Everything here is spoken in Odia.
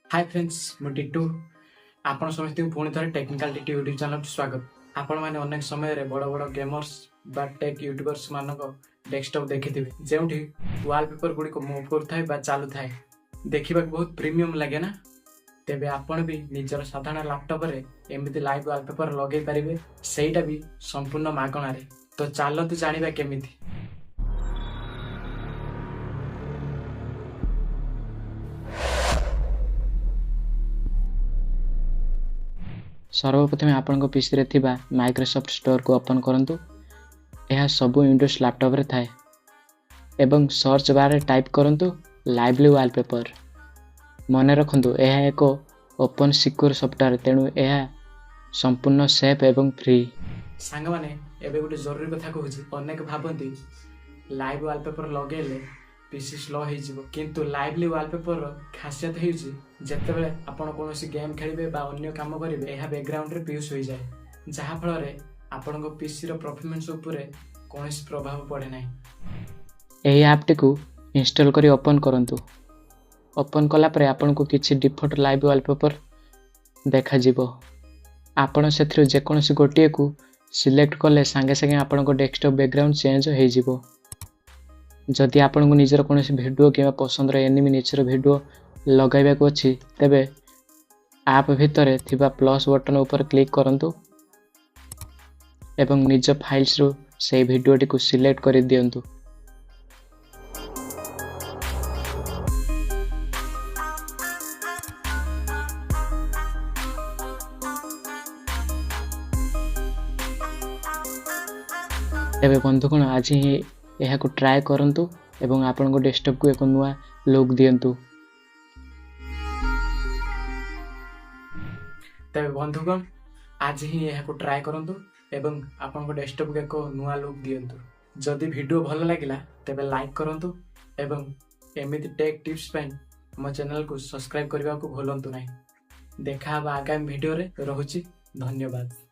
ହାଇ ଫ୍ରେଣ୍ଡସ୍, ମୁଁ ଟିଟୁ। ଆପଣ ସମସ୍ତଙ୍କୁ ପୁଣି ଥରେ ଟେକ୍ନିକାଲ ଟିଟୁ ୟୁଟ୍ୟୁବ୍ ଚ୍ୟାନେଲକୁ ସ୍ୱାଗତ। ଆପଣମାନେ ଅନେକ ସମୟରେ ବଡ଼ ବଡ଼ ଗେମର୍ସ ବା ଟେକ୍ ୟୁଟ୍ୟୁବର୍ସ ମାନଙ୍କ ଡେସ୍କଟପ୍ ଦେଖିଥିବେ, ଯେଉଁଠି ୱାଲପେପର ଗୁଡ଼ିକ ମୁଭ୍ କରୁଥାଏ ବା ଚାଲୁଥାଏ। ଦେଖିବାକୁ ବହୁତ ପ୍ରିମିୟମ୍ ଲାଗେ ନା? ତେବେ ଆପଣ ବି ନିଜର ସାଧାରଣ ଲାପଟପରେ ଏମିତି ଲାଇଭ୍ ୱାଲପେପର ଲଗେଇ ପାରିବେ, ସେଇଟା ବି ସମ୍ପୂର୍ଣ୍ଣ ମାଗଣାରେ। ତ ଚାଲନ୍ତୁ ଜାଣିବା କେମିତି। ସର୍ବପ୍ରଥମେ ଆପଣଙ୍କ ପିସିରେ ଥିବା ମାଇକ୍ରୋସଫ୍ଟ ଷ୍ଟୋରକୁ ଓପନ୍ କରନ୍ତୁ। ଏହା ସବୁ ୱିଣ୍ଡୋଜ୍ ଲାପଟପ୍ରେ ଥାଏ ଏବଂ ସର୍ଚ୍ଚ ବାରରେ ଟାଇପ୍ କରନ୍ତୁ ଲାଇଭଲି ୱାଲପେପର। ମନେ ରଖନ୍ତୁ, ଏହା ଏକ ଓପନ୍ ସିକ୍ୟୁର ସଫ୍ଟୱେର୍, ତେଣୁ ଏହା ସମ୍ପୂର୍ଣ୍ଣ ସେଫ୍ ଏବଂ ଫ୍ରି। ସାଙ୍ଗମାନେ, ଏବେ ଗୋଟେ ଜରୁରୀ କଥା କହୁଛି। ଅନେକ ଭାବନ୍ତି ଲାଇଭ୍ ୱାଲପେପର ଲଗେଇଲେ ପିସି ସ୍ଲୋ ହେଇଯିବ, କିନ୍ତୁ ଲାଇଭଲି ୱାଲପେପରର ଖାସିୟତ ହେଉଛି, ଯେତେବେଳେ ଆପଣ କୌଣସି ଗେମ୍ ଖେଳିବେ ବା ଅନ୍ୟ କାମ କରିବେ, ଏହା ବ୍ୟାକଗ୍ରାଉଣ୍ଡରେ ପ୍ୟୁଜ୍ ହୋଇଯାଏ, ଯାହାଫଳରେ ଆପଣଙ୍କ ପିସିର ପରଫର୍ମାନ୍ସ ଉପରେ କୌଣସି ପ୍ରଭାବ ପଡ଼େ ନାହିଁ। ଏହି ଆପ୍ଟିକୁ ଇନଷ୍ଟଲ୍ କରି ଓପନ୍ କରନ୍ତୁ। ଓପନ୍ କଲା ପରେ ଆପଣଙ୍କୁ କିଛି ଡିଫଲ୍ଟ ଲାଇଭ୍ ୱାଲପେପର ଦେଖାଯିବ। ଆପଣ ସେଥିରୁ ଯେକୌଣସି ଗୋଟିଏକୁ ସିଲେକ୍ଟ କଲେ ସାଙ୍ଗେ ସାଙ୍ଗେ ଆପଣଙ୍କ ଡେସ୍କଟପ୍ ବ୍ୟାକଗ୍ରାଉଣ୍ଡ ଚେଞ୍ଜ ହେଇଯିବ। ଯଦି ଆପଣଙ୍କୁ ନିଜର କୌଣସି ଭିଡ଼ିଓ କିମ୍ବା ପସନ୍ଦର ଏନିମି ନେଚର ଭିଡ଼ିଓ ଲଗାଇବାକୁ ଅଛି, ତେବେ ଆପ୍ ଭିତରେ ଥିବା ପ୍ଲସ୍ ବଟନ୍ ଉପରେ କ୍ଲିକ୍ କରନ୍ତୁ ଏବଂ ନିଜ ଫାଇଲ୍ସରୁ ସେହି ଭିଡ଼ିଓଟିକୁ ସିଲେକ୍ଟ କରିଦିଅନ୍ତୁ। ତେବେ ବନ୍ଧୁଗଣ, ଆଜି ହିଁ ଏହାକୁ ଟ୍ରାଏ କରନ୍ତୁ ଏବଂ ଆପଣଙ୍କ ଡେସ୍କଟପ୍କୁ ଏକ ନୂଆ ଲୁକ୍ ଦିଅନ୍ତୁ। ତେବେ ବନ୍ଧୁଗଣ, ଆଜି ହିଁ ଏହାକୁ ଟ୍ରାଏ କରନ୍ତୁ ଏବଂ ଆପଣଙ୍କ ଡେସ୍କଟପ୍କୁ ଏକ ନୂଆ ଲୁକ୍ ଦିଅନ୍ତୁ। ଯଦି ଭିଡ଼ିଓ ଭଲ ଲାଗିଲା, ତେବେ ଲାଇକ୍ କରନ୍ତୁ ଏବଂ ଏମିତି ଟେକ୍ ଟିପ୍ସ ପାଇଁ ଆମ ଚ୍ୟାନେଲକୁ ସବସ୍କ୍ରାଇବ୍ କରିବାକୁ ଭୁଲନ୍ତୁ ନାହିଁ। ଦେଖା ହେବା ଆଗାମୀ ଭିଡ଼ିଓରେ। ରହୁଛି, ଧନ୍ୟବାଦ।